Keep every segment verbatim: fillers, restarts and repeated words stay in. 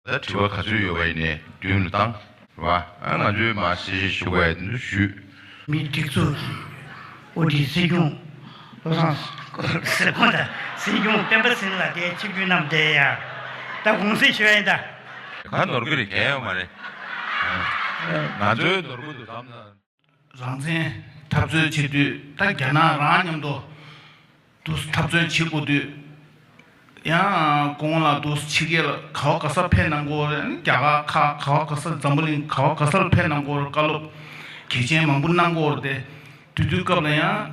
ད་དྲི་བ་ག་ཚོད་ཡོད་པ་ཡིན་ནའི་མདུན་ལ་བཏང་རེད་བ། ཨ་ང་ཚོས་མར་གསལ་བཤད་ཞུ་དགོས་ཡ་དེ་ཚོ་ཞུས། མི་སྒྲིག་འཛུགས་ཀྱི་དབུ་ཁྲིད་སྲིད་སྐྱོང་བློ་བཟང་ཟེར་ཁོང་ད་སྲིད་སྐྱོང་སྤེན་པ་ཚེ་རིང་ལགས་དེ་ཆིབས་བསྒྱུར་གནང་བསྡད་ཡ། ད་དགོངས་སེལ་ཞུ་ཡ་ཡིན་ད། ག་ནོར་གི་རེད། གལ་ཡོད་མ་རེད། ང་ཚོའི་ནོར་གི་འདུག་བསམ་ན། རང་བཙན་འཐབ་རྩོད་བྱེད་དུས་ད་རྒྱ་ནག་རང་མཉམ་དུ་དུ་འཐབ་རྩོད་བྱེད་དགོས་དུས། ཡང་གོང་ལ་དུ་ཕྱི་རྒྱལ་ག་བ་ག་ས་ཕེབས་གནང་དགོས་རེད། རྒྱ་གར་ཁག་ག་བ་ག་ས་འཛམ་བུ་གླིང་ག་བ་ག་སར་ཕེབས་གནང་དགོས་རེད། བཀའ་སློབ་གལ་ཆེན་མང་པོ་གནང་དགོས་རེད་དེ། དུས་དུས་སྐབས་ལ་ཡང་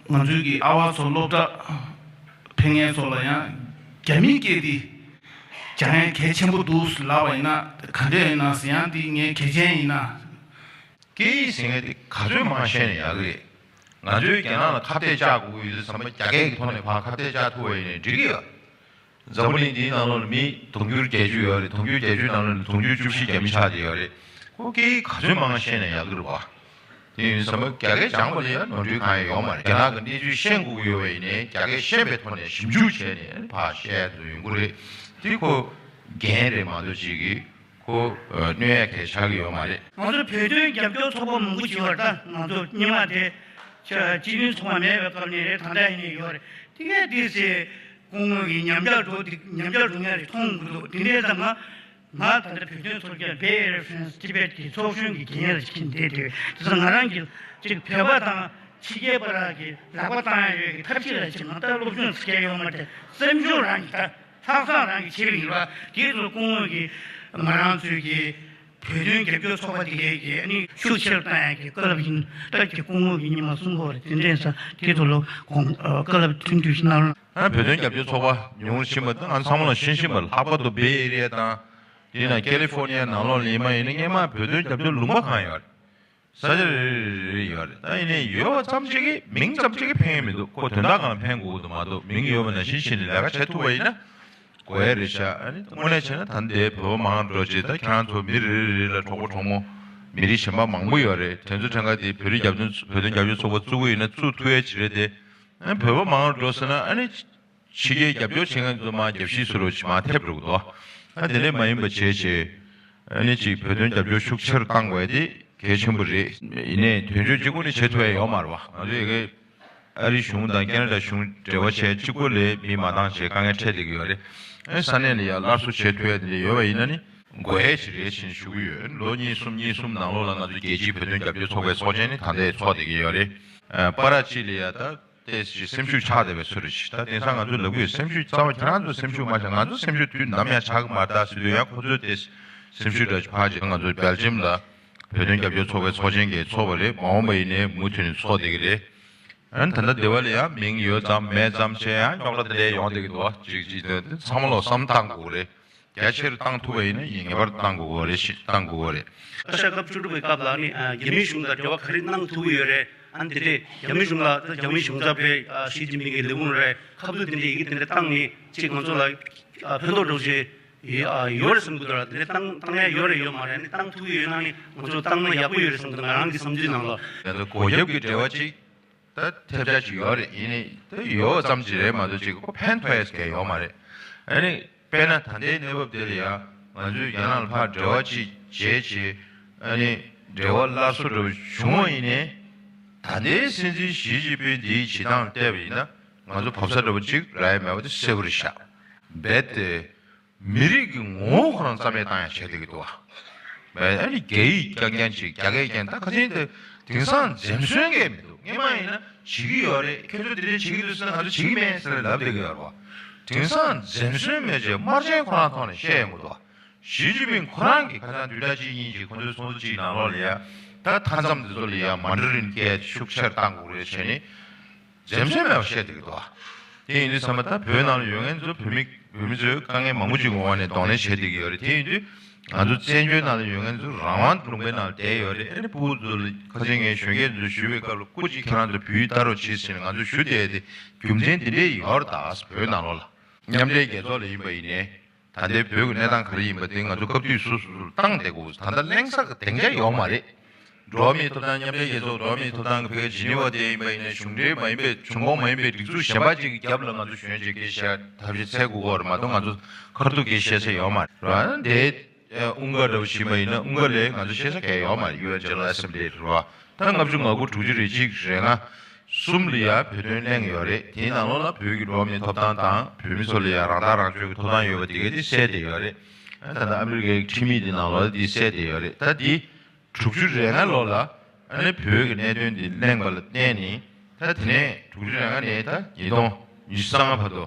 ང་ཚོའི་གི་ཨ་བ་ཚོ་སློབ་གྲྭ་ཕེབས་མཁན་ཚོ་ལ་ཡང་རྒྱ་མིའི་སྐད་དེ་སྦྱང་ཡ་གལ་ཆེན་པོ་འདུག་ལབ་པ་ཡིན་ན་ག་འདྲས་ཡིན་ན་ཟེར། ཡང་དེ་ངས་གལ་ཆེན་ཡིན་ན། སྐད་ཡིག་ཟེར་མཁན་དེ་ག་ཚོད་མང་ཤེས་ན་ཡག་གི་རེད། ང་ཚོས་རྒྱ་ནག་ལ་ཁ་གཏད་བཅག་དགོས་ཀྱི་ཡོད་དུས་ཙམ་པ་རྒྱ་སྐད་ཀྱི་ཐོག་ནས་ཕར་ཁ་གཏད་བཅག་ཐུབ་པ་ཡིན་ནའི་འགྲིག་གི་ཡོད། འཛམ་བུ་གླིང་འདིའི་ནང་ལོགས་ལ་མི་དུང་ཕྱུར་བརྒྱད་ཅུ་ཡོད་རེད། དུང་ཕྱུར་བརྒྱད་ཅུ་ནང་ལོགས་ལ་དུང་ཕྱུར་བཅུ་བཞི་རྒྱ་མི་ཆགས་བསྡད་ཡོད་རེད། ཁོ་སྐད་ཡིག་ག་ཚོད་མང་ཤེས་ན་ཡག་གི་རེད་བ། དེ་ཡིན་ཙམ་པ་རྒྱ་སྐད་སྦྱངས་པ་ལ་ཡང་ནོར་འཁྲུལ་གང་ཡང་ཡོད་མ་རེད། རྒྱ་ནག་གི་གནས་ཚུལ་ཤེས་དགོས་ཀྱི་ཡོད་པ་ཡིན་ནའི་རྒྱ་སྐད་ཤེས་པའི་ཐོག་ནས་ཞིབ་འཇུག་བྱས་ནས་ཕར་བཤད་ཡ་ཡོང་གི་རེད། དེ་ཁོ་འགན་རེད་མ་གཏོགས་ཅིག་གིས་ཁོ་གནོད་ཡ་གལ་ཆགས་ཀྱི་ཡོད་མ་རེད། ང་ཚོ་བོད་དོན་རྒྱབ་སྐྱོར་ཚོགས་པ་མང་པོ་ཞིག་ཡོད་རེད། ད་ང་ཚོ་སྔོན་མ་དེ་སྤྱི་མཐུན་ཚོགས་པ་མེད་པའི་སྐབས་ནས་རེད། ད་ལྟ་ཡིན་ནའི་ཡོད་རེད། དེ་གས་དེ་ཚེ་སྐུ་ངོ་གིས་ཉམས་ཆག་འགྲོ་དེ་ཉམས་ཆག་འགྲོ་མཁན་རེད་མཐོང་གི་འདུག་དེ་འདྲའི་ཙང་ང་ང་ད་ལྟ་བོད་དོན་ཚོགས་པ་Bay Area Friends Tibet གི་ཚོགས་གཞོན་གྱི་འགན་ལ་ཕྱིན་བསྡད་དུས་དེ་ཚོ་ང་རང་གི་ཅིག་བོད་པ་དང་ཕྱི་རྒྱལ་བ་ར་གི་ལག་པ་བཏང་ཡ་ཡོད་ཀྱི་ཐབས་ཤེས་ལ་ཅིག་ང་ལྟར་སློབ་སྦྱོང་ཚུགས་ཡ་ཡོད་མ་རེད། སེམས་ཤུགས་རང་གི་ད། ལྷག་བསམ་རང་གིས་བྱེད་པ་ཡིན་པ་དེ་ཚོ་སྐུ་ངོ་གིས་ང་རང་ཚོའི་གི་བོད་དོན་རྒྱབ་སྐྱོར་ཚོགས་པ་དེ་གའི་གི་ཨ་ནི་ཤུགས་ཆེ་རུ་བཏང་ཡག་གི་བཀའ་སློབ་ཡིན་སྟབས་ཀྱིས་སྐུ་ངོ་གིས་ཉི་མ་གསུང་གི་ཡོད་རེད། དེ་འདྲ་ཡིན་ཙང་དེ་ཚོ་ལ་དགོངས་བཀའ་སློབ་ཐུང་ཐུང་ཞིག་གནང་རོགས། ཨ་བོད་དོན་རྒྱབ་སྐྱོར་ཚོགས་པ་ཉུང་རུ་ཕྱིན་པ་དང་ང་ཚང་མ་ལ་ཤེས་བཞིན་པ་ལྷག་པར་དུ་Bay Area དང་དེ་ནང་California ནང་ལོགས་ལ་ཡིན་པ་ཡིན་ན་སྔོན་མ་བོད་དོན་རྒྱབ་སྐྱོར་ལུང་པ་གང་ཡོད་རེད། ས་ཆ་རེ་རེ་རེ་ཡོད་རེད། ད་ཡིན་ནའི་ཡོད་པ་ཙམ་ཅིག་གིས་མིང་ཙམ་ཅིག་གིས་ཕན་ཡོན་མི་འདུག་ཁོ་དོན་དག་གང་ལ་ཕན་དགོས་འདུག་མ་གཏོགས་མིང་ཡོད་པ་ནང་བཞིན་བྱས་ནས་ལས་ཀ་བྱེད་ཐུབ་པ་ཡིན་ན་དགོས་ཡ་རེད་ཤག་ཨ་ནི་དངོས་གནས་བྱས་ན་ད་ལྟའི་བོད་པ་མང་འགྲོ་ཅིག་ད་ཁྱེད་རང་ཚོ་མི་རེ་རེ་རེ་ལ་གྲོགས་པོ་གྲོགས་མོ་མི་རིགས་གཞན་པ་མང་པོ་ཡོད་རེད། དེ་ཚོ་ཕྲན་ཁ་དེ་བོད་རིགས་རྒྱབ་སྐྱོར་བོད་དོན་རྒྱབ་སྐྱོར་ཚོགས་པ་བཙུགས་ཀྱི་ཡོད་ན་བཙུགས་ཐུབ་ཡ་ཅིག་རེད་དེ། ཨ་ནི་བོད་པ་མང་རུ་འགྲོ་ཟེར་ན་ཨ་ནི། ཕྱི་རྒྱལ་རྒྱབ་སྐྱོར་བྱེད་མཁན་ཚོ་མར་རྒྱབ་བཤིག་བཟོ་འདྲ་ཅིག་མར་ཐེབས་འགྲོ་གི་འདུག་ཨ་དེ་འདྲ་མ་ཡིན་པ་བྱས་བྱས། ཨ་ནི་ཅིག་བོད་དོན་རྒྱབ་སྐྱོར་ཤུགས་ཆེ་རུ་གཏང་དགོས་ཡ་དེ་གལ་ཆེན་པོ་རེད། ཡིན་ནའི་དོན་གཅོད་གཅིག་པུ་ནི་བྱེད་ཐུབ་ཡ་ཡོད་མ་རེད་བ། ང་ཚོས་ཡ་གི་ཨ་རིའི་གཞུང་དང་ཁེ་ན་ཌ་གཞུང་འབྲེལ་བ་བྱས་གཅིག་པུ་ལས་མི་མ་འདང་བྱས་དཀའ་ངལ་འཕྲད་བསྡད་ཀྱི་ཡོད་རེད། ཨ་ས་གནས་ལ་ཡ་སླར་གསོ་བྱེད་ཐུབ་ཡ་དེ་འདྲ་ཡོད་པ་ཡིན་ན་ནི་དགོས་ཡ་ཞིག་རེད་ཅེས་ཞུ་གི་ཡོད། ལོ་གཉིས་གསུམ་གཉིས་གསུམ་ནང་ལོགས་ལ་ང་ཚོ་རྒྱལ་སྤྱིའི་བོད་དོན་རྒྱབ་སྐྱོར་ཚོགས་པའི་ཚོགས་ཆེན་ནི་ད་ལྟའི་ཚོགས་བསྡད་ཀྱི་ཡོད་རེད། ཨ་པ་ར་ཅིག་ལ་ཡ་ད། ཏོག་ཙམ་སེམས་ཤུགས་ཆག་བསྡད་པའི་ཚོད་རེད་ཤག་ད་དེང་སང་ང་ཚོ་ལབ་ཀྱི་ཡོད། སེམས་ཤུགས་རྩ་བ་ཁྱེད་རང་ཚོ་སེམས་ཤུགས་མ་ཆག་ང་ཚོ་སེམས་ཤུགས་དུས་ནམ་ཡང་ཆག་གི་མ་རེད་ད་ཟེར་དུས་ཡང་ཁོ་ཚོས་ཏོག་ཙམ་སེམས་ཤུགས་འདྲ་ཞིག་འཕར་བྱས། ང་ཚོ་སྦེལ་ཇམ་ལ་བོད་དོན་རྒྱབ་སྐྱོར་ཚོགས་པའི་ཚོགས་ཆེན་གྱི་ཚོགས་པ་རེད། མ་འོངས་པ་ཡིན་ནའི་མུ་མཐུད་ནས་ཚོགས་བསྡད་ཀྱི་རེད། ཨ་ནི་ད་ལྟ་སྡེ་བ་ལ་ཡང་མིང་ཡོད་ཙམ་མེད་ཙམ་བྱས་ཡང་རྙོག་དྲ་དེ་འདྲ་ཡོང་བསྡད་ཀྱི་འདུག་ཅིག་ཅིག་དེ་ཚང་མ་ལོག་བསམ་བཏང་དགོས་ཀྱི་རེད། རྒྱ་ཆེར་བཏང་ཐུབ་པ་ཡིན་ན་ངེས་པར་བཏང་དགོས་ཀྱི་རེད། ཤི་བཏང་དགོས་ཀྱི་རེད། བཀའ་ཤག་སྐབས་བཅུ་དྲུག་པའི་སྐབས་ལ་ནི་ཨ་རྒྱ་མི་གཞུང་དང་འབྲེལ་བ་ག་རེ་གནང་ཐུབ་ཀྱི་ཡོད་རེད། ཨ་ནི་དེ་འདྲས་རྒྱ་མི་གཞུང་ལ་རྒྱ་མི་གཞུང་ཚབ་པས་ཨ་ཞི་ཅིན་ཕིང་གི་ལས་ཁུངས་རེད། ཁ་ཐུག་དེ་འདྲས་ཡི་གེ་དེ་འདྲས་བཏང་ནས་ཅིག་ང་ཚོ་ལ་ཨ་ཕན་ཐོགས་འདྲ་བོ་ཞིག་ཨ་ཡོད་རེད་བསམ་གྱི་འདུག་ར། དེ་འདྲས་བཏང་བཏང་ཡ་ཡོད་རེད་ཡོད་མ་རེད། ཨ་ནི་བཏང་ཐུབ་ཀྱི་ཡོད་ན་ནི་ང་ཚོ་བཏང་ན་ཡག་པོ་ཡོད་རེད་བསམ་གྱི་འདུག་ང་རང་གི་བསམ་ཚུལ་ནང་ལ། ང་ཚོ་སྒོ་རྒྱབ་ཀྱི་འབྲེལ་བ་ཅིག་ད་ཐེབས་ཆག་ཅིག་ཡོད་རེད། ཡིན་ནའི་ད་ཡོད་ཙམ་ཅིག་རེད་མ་གཏོགས་ཅིག་ཁོ་ཕན་ཐོགས་ཡས་གལ་ཡོད་མ་རེད། ཨ་ནི་དཔེར་ན་ད་ལྟའི་གནས་བབ་དེ་ལ་ཡང་ང་ཚོས་རྒྱ་ནག་ལ་ཕར་འབྲེལ་བ་ཅིག་བྱས་བྱས་ཨ་ནི་འབྲེལ་བ་སླར་གསོ་འདྲ་བོ་བྱུང་བ་ཡིན་ནའི་ད་ལྟའི་སྲིད་འཛིན་ཞི་ཅིན་ཕིང་འདིའི་བྱེད་སྟངས་བལྟས་པ་ཡིན་ན་ང་ཚོ་བབས་ས་འདྲ་བོ་ཅིག་རག་ཡ་མེད་པ་དེ་གསལ་པོ་རེད་ཤག་རྦད་དེ། མི་རིགས་ཀྱི་ངོ་བོ་ཁོ་རང་རྩ་མེད་བཏང་ཡ་བྱེད་བསྡད་ཀྱི་འདུག་བ། ཨ་ནི་རྒྱ་ཡིག་རྐྱང་རྐྱང་བྱེད། རྒྱ་སྐད་རྐྱང་། ད་ཁ་སང་དེ་དེང་སང་འཛེམ་ཟོན་གང་ཡང་མི་འདུག་སྔོན་མ་ཡིན་ན་བྱེད་ཀྱི་ཡོད་རེད། ཁྱོད་ཚོ་དེ་འདྲས་བྱེད་ཀྱི་འདུག་ཟེར་ན་ང་ཚོ་བྱེད་ཀྱི་མེད་ཟེར་ལབ་བསྡད་ཀྱི་ཡོད་རེད་བ། དེང་སང་འཛེམ་ཟོན་མེད་བྱས་དམར་རྗེན་ཁོ་རང་ཐོག་ནས་བཤད་ཡོང་གི་འདུག་བ། ཞི་ཅིན་ཕིང་ཁོ་རང་གིས་ཁ་སང་བདུན་ཕྲག་གཅིག་གཉིས་ཀྱི་ཁོ་ཚོའི་ཚོགས་འདུ་གཅིག་ནང་ལོགས་ལ་ཡ་ད་མཐའ་མཚམས་དེ་ཚོ་ལ་ཡ་མན་ཌ་རིན་སྐད་ཤུགས་ཆེར་བཏང་དགོས་རེད་བྱས་ནས། འཛེམ་ཟོན་མེད་པར་བཤད་བསྡད་ཀྱི་འདུག་བ། དེ་ཡིན་དུས་ཙམ་པ་ད་བོད་ནང་ལ་ཡོད་མཁན་ཚོ་བོད་མི་བོད་མི་ཚོས་དཀའ་ངལ་མང་པོ་ཅིག་གི་འོག་ནས་གདོང་ལེན་བྱེད་བསྡད་ཀྱི་ཡོད་རེད། དེ་ཡིན་དུས་ང་ཚོ་བཙན་བྱོལ་ནང་ལ་ཡོད་མཁན་ཚོ་རང་དབང་ལུང་པའི་ནང་ལ་བསྡད་ཡོད་རེད། ཨ་ནི་ཕྲུ་གུ་ཚོ་ལ་ཁ་སང་ངས་གཞོན་སྐྱེས་ཚོ་ཞུ་བའི་སྐབས་ལ་སྐུ་མཁྱེན་ཁྱེད་རང་ཚོ་བོད་ཡིག་ལྟ་རོགས་བྱེད་ཟེར་ནས་ང་ཚོ་ཞུ་བསྡད་དེ་རྒྱུ་མཚན་དེ་འདྲས་ཡོད་རེད། ད་བོད་ནང་ལོགས་ལ་མཉམ་འབྲེལ་རྒྱལ་ཚོགས་ལ་ཡིན་པ་ཡིན་ནའི། ད་ལྟའི་བོད་ཀྱི་གནས་སྟངས་ག་རེ་ཡིན་པ་དེ་ང་ཚོ་སྐབས་དུས་སོ་སོ་སོར་བཏང་བསྡད་དགོས། ད་ལྟ་གླེང་ས་གི་སྡིངས་ཆ་ཡོད་མ་རེད། འགྲོ་བ་མིའི་ཐོབ་ཐང་མཉམ་འབྲེལ་རྒྱལ་ཚོགས་འགྲོ་བ་མིའི་ཐོབ་ཐང་གི་ཕ་གིའི་ཇི་ནི་ཝ་དེ་ཡིན་པ་ཡིན་ན། གཞུང་འབྲེལ་མ་ཡིན་པའི་གཞུང་ཁོངས་མ་ཡིན་པའི་སྒྲིག་འཛུགས་གཞན་པ་ཅིག་གི་རྒྱབ་ལ་ང་ཚོ་གཞོན་ཅིག་སྐད་བཤད་ཐབས་ཤེས་འཚོལ་དགོས་ཀྱི་ཡོད་རེད་མ་གཏོགས། ང་ཚོ་ཁ་ཐུག་སྐད་བཤད་ས་ཡོད་མ་རེད་བ། དེ་དབུང་དཀར་འདྲ་བོ་ཞིག་མ་ཡིན་ན། དབུང་དཀར་ལས་ང་ཚོ་བཤད་ས་གང་ཡང་ཡོད་མ་རེད། ཡུ་ཨེན་ཇེ་ནེ་རལ་ཨེ་སེམ་བྷི་ལི་རེད་བ། ད་ལྔ་བཅུ་ང་དགུ་དྲུག་ཅུ་རེ་གཅིག་རེ་ལྔ་གསུམ་ལ་ཡ་བོད་དོན་གླེང་ཡོད་རེད། དེའི་ནང་ལོགས་ལ་བོད་ཀྱི་འགྲོ་བ་མིའི་ཐོབ་ཐང་དང་། བོད་མི་ཚོ་ལ་ཡ་རང་ཐག་རང་གཅོད་ཀྱི་ཐོབ་ཐང་ཡོད་པ་དེ་ག་དེ་གསལ་བསྡད་ཡོད་རེད། ད་ལྟ་ཨ་མི་རི་ཀའི་ཁྲིམས་ཡིག་དེ་ནང་ལོགས་ལ་དེ་གསལ་བསྡད་ཡོད་རེད། ད་དེ་དྲུག་ཅུ་རེ་ལྔ་ལོ་ལ་ཨ་ནི་བོད་ཀྱི་གནད་དོན་འདི་གླེང་བ་ལ་བརྟེན་ནས། ད་དེ་ནས་དྲུག་ཅུ་རེ་ལྔ་ནས་ད་ཉིས་སྟོང་ཉི་ཤུ་རྩ་ལྔ་བར་དུ་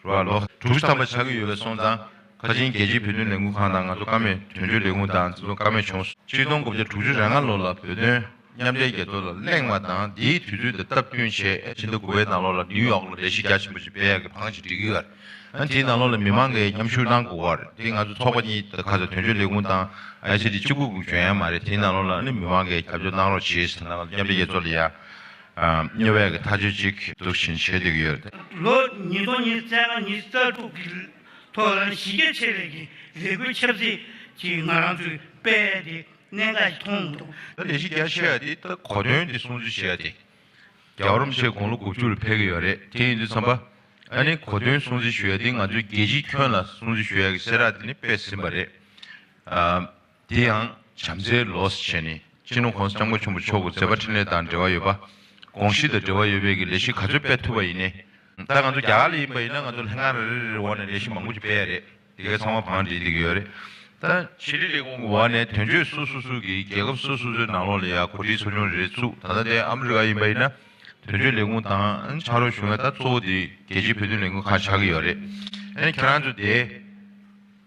རེད་བ། ལོ་དྲུག་ཅུ་ཐམ་པ་ཆགས་ཀྱི་ཡོད་པའི་སོང་ཙང་། ཁ་ཆེའི་རྒྱལ་སྤྱིའི་བོད་དོན་ལས་འགུལ་ཁང་དང་ང་ཚོ་བཀའ་མོལ་དོན་གཅོད་ལས་ཁུངས་དང་ང་ཚོ་བཀའ་མོལ་བྱུང་སོང་། ཆིག་སྟོང་དགུ་བརྒྱ་དྲུག་ཅུ་རེ་ལྔ་ལོ་ལ་བོད་དོན་མཉམ་འབྲེལ་རྒྱལ་ཚོགས་ལ་གླེང་བ་དང་། དེའི་དུས་ཚོད་དེ་སྟབས་བསྟུན་བྱས། ཕྱི་ཟླ་དགུ་པའི་ནང་ལོགས་ལ་ནིའུ་ཡོག་ལ་ལས་གཞི་རྒྱ་ཆེན་པོ་ཞིག་སྤེལ་ཡག་གི་བང་ཞིག་སྒྲིག་གི་ཡོད་རེད། ཨ་ནི་དེའི་ནང་ལོགས་ལ་མི་མང་གིས་མཉམ་ཞུགས་གནང་དགོས་པ་རེད། དེ་ང་ཚོ་ཚོགས་པ་གཉིས་ཁ་ཚ་དོན་གཅོད་ལས་ཁུངས་དང་ཨ་ཡ་སི་ཊི་གཅིག་པུ་གིས་འཇོན་ཡ་མ་རེད། དེའི་ནང་ལོགས་ལ་ཨ་ནི་མི་མང་གིས་རྒྱབ་སྐྱོར་གནང་རོགས་བྱེད་ཟེར། ནང་ལ་མཉམ་འབྲེལ་རྒྱལ་ཚོགས་ལ་ཡ་སྨྱོ་བའི་གི་ཐག་གཅོད་ཅིག་འདུག་བཞིན་བྱེད་བསྡད་ཀྱི་ཡོད་རེད། ལོ་ཉིས་སྟོང་ཉི་ཤུ་རྩ་ལྔ་ཉི་ཤུ་རྩ་དྲུག་གི་ཐོག་ལ་གཞི་རྒྱ་ཆེ་བའི་གི་ལས་འགུལ་ཆབ་སྲིད་ཅིག་ང་རང་ཚོས་སྤེལ་ཏེ་གནད་འགག་ཅིག་མཐོང་མི་འདུག་ད་ལས་གཞི་རྒྱ་ཆེ་བ་དེ་ད་གོ་དོན་དེ་སྲུང་བརྩི་བྱེད་ཡ་དེ། རྒྱལ་བ་རིན་པོ་ཆེ་དགུང་ལོ་དགུ་བཅུ་ལ་ཕེབས་ཀྱི་ཡོད་རེད། དེ་ཡིན་དུས་ཙམ་པ་ཨ་ནི་གོ་དོན་སྲུང་བརྩི་ཞུ་ཡ་དེ་ང་ཚོའི་རྒྱལ་སྤྱིའི་ཁྱོན་ལ་སྲུང་བརྩི་ཞུ་ཡ་གི་གསལ་བསྒྲགས་དེ་ནི་སྤེལ་ཟིན་པ་རེད། ཨ། དེ་ཡང་བྱམས་བརྩེའི་ལོ་ཟེར་བྱས་ནས། སྤྱི་ནོར་༸གོང་ས་༸སྐྱབས་མགོན་ཆེན་པོ་མཆོག་གི་མཛད་པ་འཕྲིན་ལས་དང་འབྲེལ་བ་ཡོད་པ། དགོངས་གཞི་དང་འབྲེལ་བ་ཡོད་པའི་གི་ལས་གཞི་ག་ཚོད་སྤེལ་ཐུབ་པ་ཡིན་ནའི། ད་ང་ཚོ་རྒྱ་གར་ལ་ཡིན་པ་ཡིན་ན་ང་ཚོ་ལྷན་ཁང་རེ་རེ་རེ་འོག་ནས་ལས་གཞི་མང་པོ་ཞིག་སྤེལ་ཡ་རེད། དེ་གའི་ཚང་མ་བང་སྒྲིག་བསྡད་ཀྱི་ཡོད་རེད། ད་ཕྱི་དྲིལ་ལས་ཁུངས་ཀྱི་འོག་ནས་དོན་གཅོད་སོ་སོ་སོ་གི་རྒྱལ་ཁབ་སོ་སོ་སོའི་ནང་ལོགས་ལ་ཡ་གོ་སྒྲིག་ཚོགས་ཆུང་རེ་རེ་བཙུགས། ད་ལྟ་དེ་ཨ་མི་རི་ཀ་ཡིན་པ་ཡིན་ན། དོན་གཅོད་ལས་ཁུངས་དང་ཕྱག་རོགས་ཞུ་མཁན་ད་གཙོ་བོ་དེ་རྒྱལ་སྤྱིའི་བོད་དོན་ལས་འགུལ་ཁང་ཆགས་ཀྱི་ཡོད་རེད། ཨ་ནི་ཁྱེད་རང་ཚོ་དེ་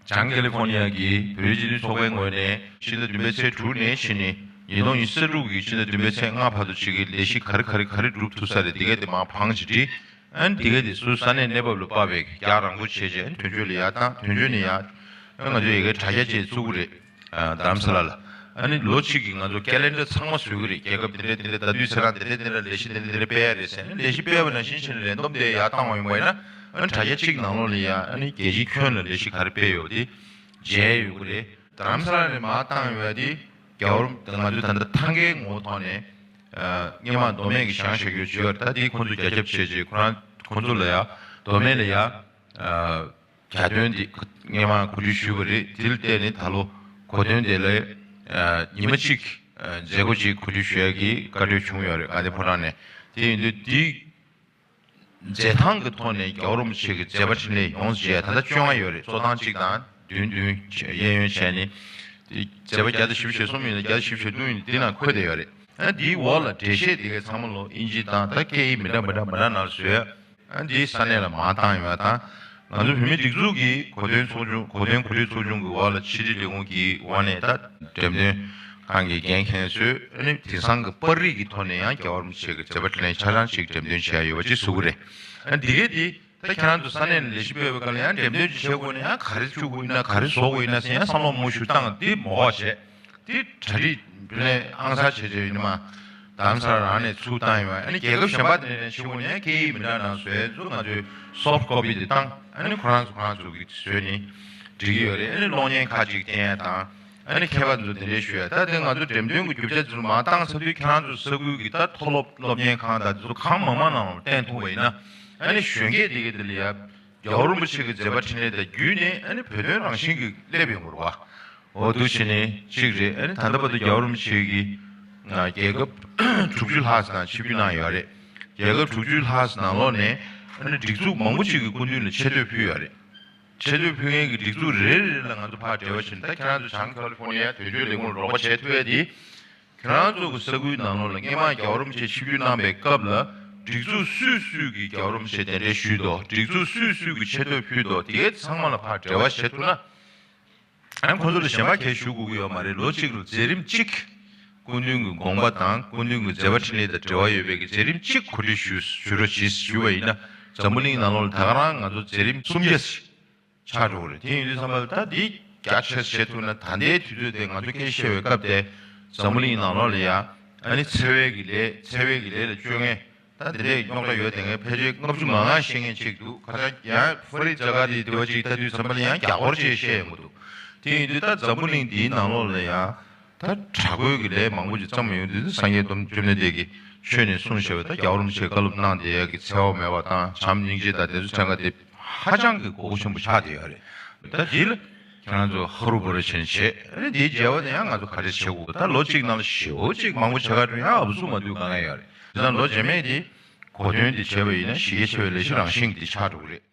བྱང་ཀེ་ལི་ཧྥོ་ནི་ཡ་གི་བོད་རིགས་སྤྱི་མཐུན་ཚོགས་པའི་ངོས་ནས་ཕྱི་ཟླ་བདུན་པའི་ཚེས་དྲུག་ནས་ཕྱིན་ནས་ཉིས་སྟོང་ཉི་ཤུ་རྩ་དྲུག་གི་ཕྱི་ཟླ་བདུན་པའི་ཚེས་ལྔ་བར་དུ་ཅིག་གི་ལས་གཞི་ག་རེ་ག་རེ་ག་རེ་སྒྲུབ་ཐུབ་ས་རེད། དེ་གས་དེ་མར་བང་ཅིག་བསྒྲིགས། ཨ་ནི་དེ་གས་དེ་སུ་ས་གནས་གནས་བབ་ལ་དཔག་པའི་རྒྱག་རང་འགུལ་བྱས་རྗེས། ཨ་ནི་དོན་གཅོད་ལ་ཡར་བཏང་། དོན་གཅོད་ནས་ཡར། ཨ་ང་ཚོས་ཡ་གིའི་དྲ་རྒྱ་བཅས་བཙུགས་ཀྱི་རེད། ཨ་རྡ་རམ་ས་ལ་ལ། ཨ་ནི་ལོ་གཅིག་གི་ང་ཚོ་ཀེ་ལེན་ཌར་ཚང་མ་བཟོ་གི་རེད། རྒྱལ་ཁབ་འདི་འདྲ་འདི་འདྲ་ཟླ་དུས་ཚེས་གྲངས་འདི་འདྲ་འདི་འདྲ་ལས་གཞི་འདི་འདྲ་འདི་འདྲ་སྤེལ་ཡ་རེད་ཟེར་ནས། ལས་གཞི་སྤེལ་བ་ནང་བཞིན་བྱས་ནས་རེ་འདོམས་དེ་ཡར་བཏང་བ་ཡིན་པ་ཡིན་ན། ཨ་ནི་དྲ་རྒྱ་གཅིག་ནང་ལོགས་ལ་ཡ་ཨ་ནི་རྒྱལ་སྤྱིའི་ཁྱོན་ལ་ལས་གཞི་ག་རེ་སྤེལ་ཡོད་དེ་མཇལ་ཡོད་ཀྱི་རེད། རྡ་རམ་ས་ལ་ནས་མར་བཏང་ཡོད་དེ། རྒྱལ་བ་རིན་པོ་ང་ཚོས་ད་ལྟ་ཐང་གའི་ངོ་བོ་ཐོག་ནས་ཨ་སྔོན་མ་མདོ་སྨད་ཀྱི་ཞང་ཞེ་གི་ཅིག་ཡོད་རེད། ད་དེ་ཁོང་ཚོས་རྒྱ་ཁྱབ་བྱས་རྗེས་ཁོ་རང་ཁོང་ཚོ་ལ་ཡ་མདོ་སྨད་ལ་ཡ་ཨ་གྱ་སྟོན་འདི་སྔོན་མ་གོ་སྒྲིག་ཞུས་པ་རེད། དེ་ལ་བརྟེན་ནས་ད་ལོ་གོ་སྟོན་དེ་ལ་ཨ་ཉི་མ་གཅིག་ཨ་མཛད་སྒོ་ཅིག་གོ་སྒྲིག་ཞུ་ཡ་གི་བཀའ་འཁྲོལ་བྱུང་ཡོད་རེད། དགའ་ལྡན་ཕོ་བྲང་ནས། དེ་ཡིན་དུས་འདི་མཛད་ཐང་གི་ཐོག་ནས་རྒྱལ་བ་རིན་པོ་ཆེ་གི་མཛད་པ་འཕྲིན་ལས་ཡོངས་སུ་མཇལ་ཡ་ད་ལྟ་བཅོ་ལྔ་ཡོད་རེད། གཙོ་ཐང་གཅིག་དང་བདུན་བདུན་གཡས་གཡོན་བྱས་ནས། དེ་མཛད་པ་བརྒྱ་དང་བཞི་བཅུ་ཞེ་གསུམ་ཡིན་ན་བརྒྱ་དང་བཞི་བཅུ་ཞེ་བདུན་ཡིན་ན་འདི་ནང་འཁོད་བསྡད་ཡོད་རེད། ཨ་འདིའི་འོག་ལ་འགྲེལ་བཤད་དེ་གའི་ཚང་མ་ལོ་ཨིན་ཇི་དང་ད་སྐད་ཡིག་མི་འདྲ་མི་འདྲ་མི་འདྲ་ནང་ལ་བཟོས། ཨ་འདིའི་ས་གནས་ལ་མར་བཏང་ཡོད་པ་དང་། ང་ཚོ་བོད་མིའི་སྒྲིག་འཛུགས་ཀྱི་གོ་སྟོན་ཚོགས་ཆུང་། གོ་སྟོན་གོ་སྒྲིག་ཚོགས་ཆུང་གི་འོག་ལ་ཕྱི་དྲིལ་ལས་ཁུངས་ཀྱི་འོག་ནས་ད་འགྲེམས་སྟོན་ཁང་གི་འགན་འཁྱེར་ཚོས་ཨ་ནི་དེང་སང་གི་པར་རིས་ཀྱི་ཐོག་ནས་ཡང་རྒྱལ་བ་རིན་པོ་ཆེ་གི་མཛད་པ་འཕྲིན་ལས་ཆ་ཚང་ཞིག་འགྲེམས་སྟོན་བྱས་ཡོད་པ་ཅིག་བཟོ་གི་རེད། ཨ་འདི་གས་འདི། ད་ཁྱེད་རང་ཚོ་ས་གནས་ནས་ལས་གཞི་སྤེལ་བའི་སྐབས་ལ་ཡང་འགྲེམས་སྟོན་ཅིག་བྱེད་དགོས་ན་ཡང་ག་རེ་བཅུག་དགོས་ཡིན་ན། ག་རེ་བཟོ་དགོས་ཡིན་ན་ཟེར་ཡང་བསམ་བློ་མང་པོ་ཞིག་བཏང་། འདི་མ་འོག་བྱས། འདི་གྲ་སྒྲིག་ཨང་གསར་བྱས་བྱས་ཡིན་ནི་མ། རྡ་རམ་ས་ལ་རང་ནས་ཚུར་བཏང་ཡོད། ཨ་ནི་རྒྱལ་ཁབ་གཞན་པ་དེ་ནས་བྱེད་དགོས་ན་ཡང་སྐད་ཡིག་མི་འདྲ་ནང་བཟོས་ཚུལ་ང་ཚོའི་སོབ་ཀོ་པི་དེ་བཏང་། ཨ་ནི་ཁོ་རང་ཚོ་ཁོ་རང་ཚོ་གིས་བཟོས་ནས་འབྲི་གི་ཡོད་རེད། ཨ་ནི་གློག་བརྙན་ཁག་ཅིག་བསྟན་ཡ་དང་། ཨ་ནི་མཁས་པ་ཚོ་དེ་འདྲའི་ཞུ་ཡ། ད་དེ་ང་ཚོ་འགྲེམས་སྟོན་གྱི་རྒྱུ་ཆ་ཚོ་མར་བཏང་ཚར་དུས་ཁྱེད་རང་ཚོ་ས་ཁུལ་གྱི་ད་མཐོ་སློབ་སློབ་གཉེར་ཁང་དང་དེ་ཚོ་གང་མང་མང་ནང་ལ་བསྟན་ཐུབ་པ་ཡིན་ན། ཨ་ནི་གཞོན་སྐྱེས་དེ་གའི་དེ་ལ་ཡ་རྒྱལ་བ་རིན་པོ་ཆེ་གི་མཛད་པ་འཕྲིན་ལས་དང་བརྒྱུད་ནས་ཨ་ནི་བོད་དོན་རང་བཞིན་གྱིས་སླེབས་ཡོང་དགོས་རེད་བ། འོ་འདུག་བྱས་ནས་གཅིག་རེད། ཨ་ནི་ད་ལྟ་བར་དུ་རྒྱལ་བ་རིན་པོ་ཆེ་གིས་རྒྱལ་ཁབ་དྲུག་ཅུ་ལྷག་ཙམ་ནང་ཆིབས་བསྒྱུར་གནང་ཡོད་རེད། རྒྱལ་ཁབ་དྲུག་ཅུ་ལྷག་ཙམ་ནང་ལོགས་ནས་ཨ་ནི་སྒྲིག་འཛུགས་མང་པོ་ཅིག་གི་སྐུ་མདུན་ལ་ཆེ་བསྟོད་ཕུལ་ཡོད་རེད། ཆེ་བསྟོད་ཕུལ་མཁན་གྱི་སྒྲིག་འཛུགས་རེ་རེ་ལ་ང་ཚོ་ཕར་འབྲེལ་བ་བྱས་ནས། ད་ཁྱེད་རང་ཚོ་བྱང་ཁ་ལི་ཧྥོ་ནི་ཡ་དོན་གཅོད་ལས་ཁུངས་ལ་རོགས་པ་བྱས་ཐུབ་ཡ་དེ། ཁྱེད་རང་ཚོ་གི་ས་ཁུལ་ནང་ལོགས་ལ་སྔོན་མ་རྒྱལ་བ་རིན་པོ་ཆེ་ཆིབས་བསྒྱུར་གནང་པའི་སྐབས་ལ་སྒྲིག་འཛུགས་སུས་སུས་ཀྱིས་རྒྱལ་བ་རིན་པོ་ཆེ་གདན་འདྲེན་ཞུས་འདུག་སྒྲིག་འཛུགས་སུས་སུས་ཀྱིས་ཆེ་བསྟོད་ཕུལ་འདུག་དེ་གའི་ཚང་མ་ལ་ཕར་འབྲེལ་བ་བྱས་ཐུབ་ན། ཨ་ཁོ་ཚོ་ལ་གཞན་པ་གས་ཞུ་དགོས་ཀྱི་ཡོད་མ་རེད། ལོ་གཅིག་ལ་མཛད་རིམ་གཅིག་སྐུ་མདུན་གྱི་དགོངས་པ་དང་སྐུ་མདུན་གྱི་མཛད་པ་འཕྲིན་ལས་དང་འབྲེལ་བ་ཡོད་པའི་གི་མཛད་རིམ་གཅིག་གོ་སྒྲིག་ཞུ་ཞུ་རོགས་གྱིས་ཞུ་བ་ཡིན་ན། འཛམ་བུ་གླིང་ནང་ལོགས་ལ་ད་ག་རང་ང་ཚོ་མཛད་རིམ་སུམ་བརྒྱ་ཞིག་ཆགས་འགྲོ་གི་རེད། དེ་ཡིན་དུས་ཙམ་པ་ལ་ད་འདི་རྒྱ་ཆེ་བྱེད་ཐུབ་ན། ད་ལྟའི་དུས་ཚོད་དེ་ང་ཚོ་སྐད་ཆ་བཤད་པའི་སྐབས་དེ་འཛམ་བུ་གླིང་ནང་ལོགས་ལ་ཡ་ཨ་ནི་འཚེ་བའི་གི་ལས་འཚེ་བའི་གི་ལས་ལ་སྤྱོད་མཁན། ད་དེ་འདྲའི་རྙོག་དྲ་ཡོད་དེ། ངས་ཕལ་ཆེར་ལྔ་བཅུ་ང་ལྔ་བཤད་མཁན་ཅིག་འདུག་ཁ་སང་ཡང་ཧྥ་རི་ཛ་ག་དེ་དེ་བ་ཅིག་ལྟ་དུས་ཙམ་པ་ལ་ཡང་བརྒྱ་སྐོར་ཅིག་བཤད་ཡོང་གི་འདུག་དེ་ཡིན་དུས་ད་འཛམ་བུ་གླིང་འདིའི་ནང་ལོགས་ལ་ཡང་ ད་དྲག་པོའི་གི་ལས་མང་པོ་ཅིག་བརྩམས་ཡོང་དུས། སངས་རྒྱས་སྟོང་བཅོམ་ལྡན་འདས་ཀྱིས་ཆོས་ནས་གསུངས་བཞག་པའི་ད་རྒྱལ་བ་རིན་པོ་ཆེའི་བཀའ་སློབ་གནང་བསྡད་ཡག་གི་འཚེ་བ་མེད་པ་དང་བྱམས་སྙིང་རྗེ་དང་དེ་ཚོ་ཕྲན་ག་དེ་ཧ་ཅང་གི་གོ་སྐབས་ཆེན་པོ་ཆགས་བསྡད་ཡོད་རེད། ད་འདི་ལ་ཁྱེད་རང་ཚོ་ཧ་རུ་བུ་རུ་བྱས་ནས་བྱེད་རེད། འདིའི་རྗེས་བ་དེ་ཡང་ང་ཚོ་ག་རེ་བྱེད་དགོས། ད་ལོ་གཅིག་ནང་ལ་ཞེ་པོ་ཅིག་མང་པོ་བྱེད་ག་འགྲོ་ཡང་ཨ་བུ་ཚུགས་མ་ཐུབ་དཀའ་ངལ་ཡོད་རེད། དེ་ཙང་ལོ་རྗེས་མའི་དེ་གོ་དོན་དེ་བྱས་པ་ཡིན་ན་གཞི་རྒྱ་ཆེ་བའི་ལས་གཞི་རང་བཞིན་གྱི་དེ་ཆགས་འགྲོ་གི་རེད།